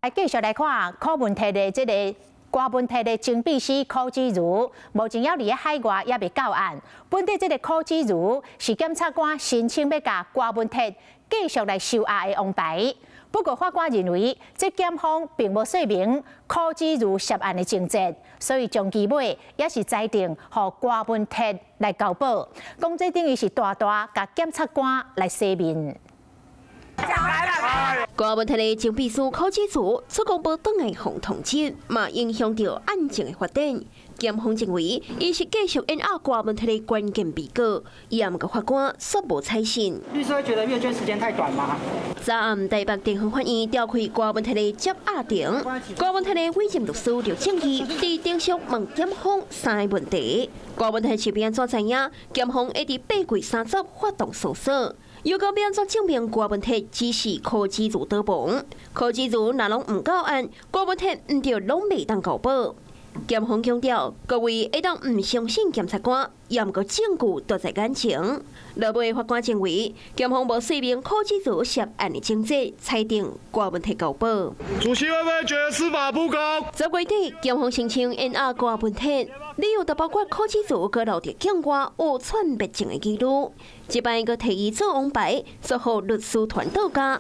來繼續來看柯文哲的這个郭文鐵的前秘書柯子如，目前猶佇咧海外猶未到案。本底這个柯子如是檢察官申請欲共郭文鐵繼續來收押的王牌。不過法官認為，這檢方並無說明柯子如涉案的情節，所以終其尾也是裁定予郭文鐵來交保。講這等於是大大共檢察官來洗面。郭文鐵的前秘書柯子如出國無轉來予通緝，嘛影響著案情的發展。檢方認為，伊是繼續延押郭文鐵的關鍵被告，也毋過法官煞無採信。律師會覺得閱卷時間太短嗎？昨暗台北地方法院調開郭文鐵的接押庭，郭文鐵的委任律師劉正義佇庭上問檢方三个問題。郭文鐵是欲按怎知影，檢方會佇8月30發動搜索。又閣欲按怎證明郭文鐵指示柯子如倒亡，柯子如若攏毋到案，郭文鐵毋著攏袂當交保。檢方強調，各位會當毋相信檢察官，也毋過證據都在眼前。落尾法官認為，檢方無說明柯子如涉案的情節，裁定郭文鐵交保。主席會不會覺得司法不公？10月底，檢方申請延押郭文鐵，理由就包括柯子如閣留佇境外有竄入境的記錄，這擺閣提伊做王牌，煞予律師團倒趷。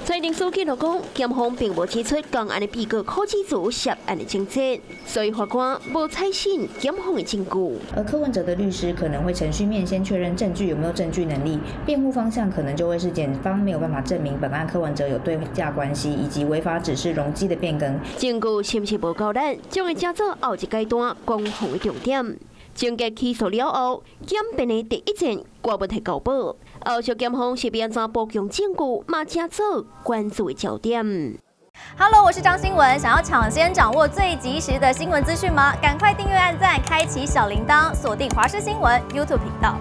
裁定書記錄講，檢方並無指出仝案的被告柯子如涉案的情節，所以法官無採信檢方的證據。而柯文哲的律師可能會程序面先確認證據有沒有證據能力，辯護方向可能就會是檢方沒有辦法證明本案柯文哲有對價關係以及違法指示容積的變更。證據是毋是無夠力，將會成做後一階段攻防的重點。終結起訴了後，檢辯的第一戰郭文鐵交保，後續檢方是欲按怎補強證據，嘛成做關注的焦點。 Hello，我是張新文，想要搶先掌握最及時的新聞資訊嗎？趕快訂閱、按讚、開啟小鈴鐺，鎖定華視新聞 YouTube 頻道。